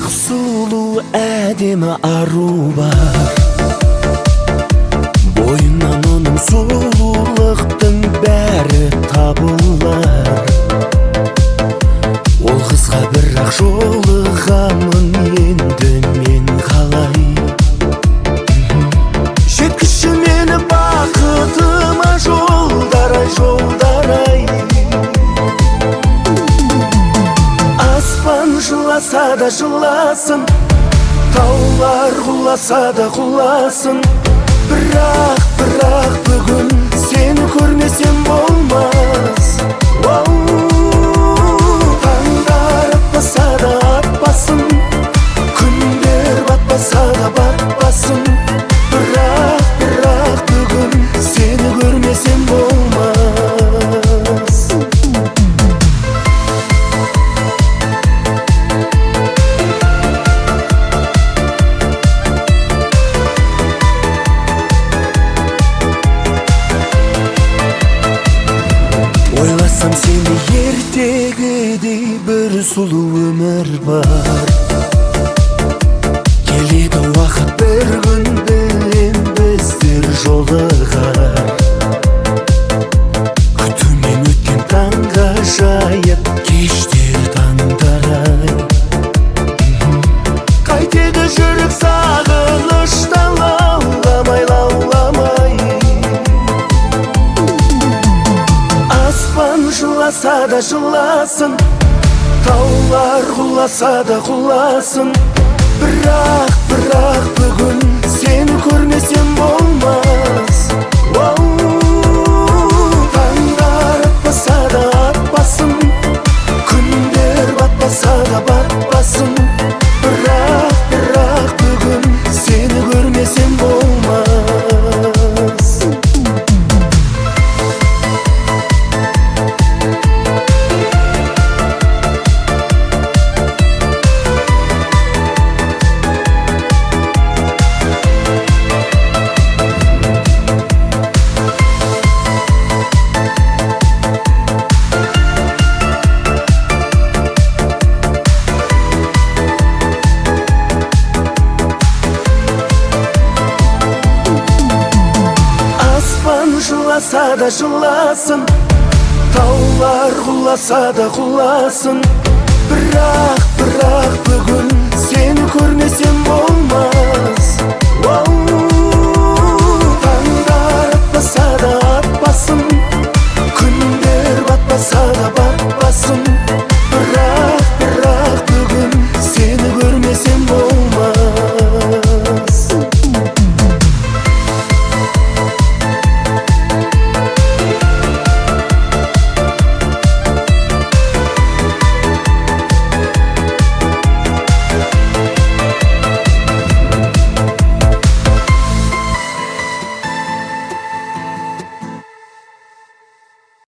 Бірақ сұлу әдемі ару бар. Бойынан оның сұлулықтың бәрі табылар. Ол қызға бірақ жолығамын енді мен қалай? Жеткізші мені бақытыма, жолдар ай, жолдар ай. Аспан жыласа да жыласын, таулар құласа да құласын. Бірақ, бірақ бүгін сені көрмесем болмас. Таңдар атпаса да атпасын, күндер батпаса да батпасын. Бірақ, бірақ бүгін сені көрмесем болмас. Ойласам сені ертегідей бір сұлу өмір бар. Келеді уақыт бір күн, білем біздер жолығар. Күтумен өткен таңғажайып кештер, таңдар ай. Қайтеді жүрек сағыныштан лауламай, лауламай. Аспан жыласа да жыласын, таулар құласа да құласын. Бірақ, бірақ бүгін сені көрмесем болмас. Таңдар атпаса да атпасын, күндер батпаса да батпасын. Бірақ, бірақ бүгін сені көрмесем болмас. Аспан жыласа да жыласын, таулар құласа да құласын. Бірақ, бірақ бүгін